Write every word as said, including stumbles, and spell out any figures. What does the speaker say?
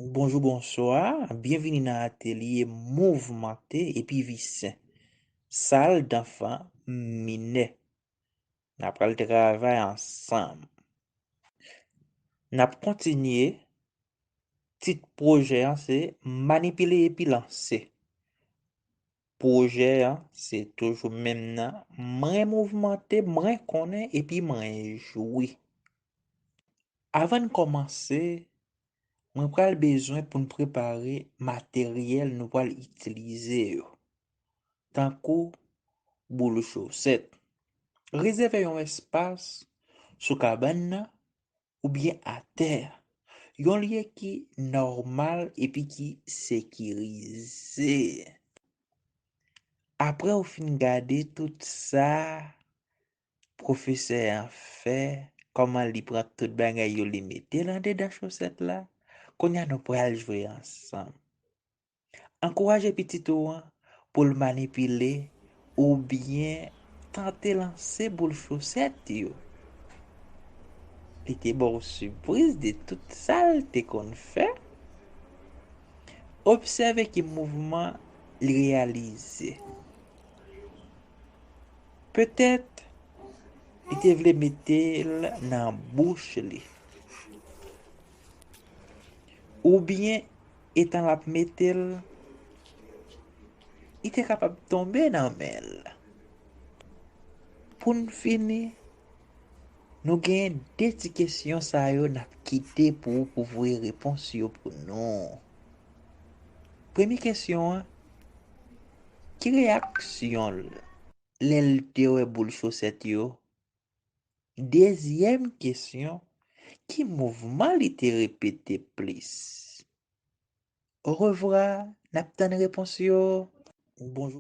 Bonjou, bonswa, byenvini nan atelye Mouvmante epi Visen, sal danfan minè. N ap pral travay ansanm. N ap kontinye. Tit pwojè an se Manipile epi Lanse. Pwojè an se toujou menm nan, mwen mouvmante, mwen konnen epi mwen jwi. Avan n kòmanse, mwen pral bezwen pou n prepare materyèl nou pral itilize yo, tankou boul chosèt. Rezève yon espas sou kabann nan oubyen atè, yon lye ki nòmal epi ki sekirize. Apre w fin gade tout sa pwofesè an fè, kòman li pran tout bagay yo, li mete l andedan chosèt la, kounye a nou pral jwe ansanm. Ankouraje pitit ou an pou l manipile oubyen tante lanse boul chosèt yo. Li te ba w sipriz de tout sa l te konn fè. Obsève ki mouvman li reyalize. Petèt, li te vle mete l nan bouch li. Oubyen, etan l ap mete l, li te kapab tonbe nan men l. Pou n fini, nou gen de ti kesyon sa yo n ap kite pou ou pou voye repons yo pou nou. Premye kesyon an, ki reyaksyon l lè l te wè boul chosèt yo? Dezyèm kesyon, ki mouvman li te repete plis? Orevwa, n ap tann repons yo. Bonjou.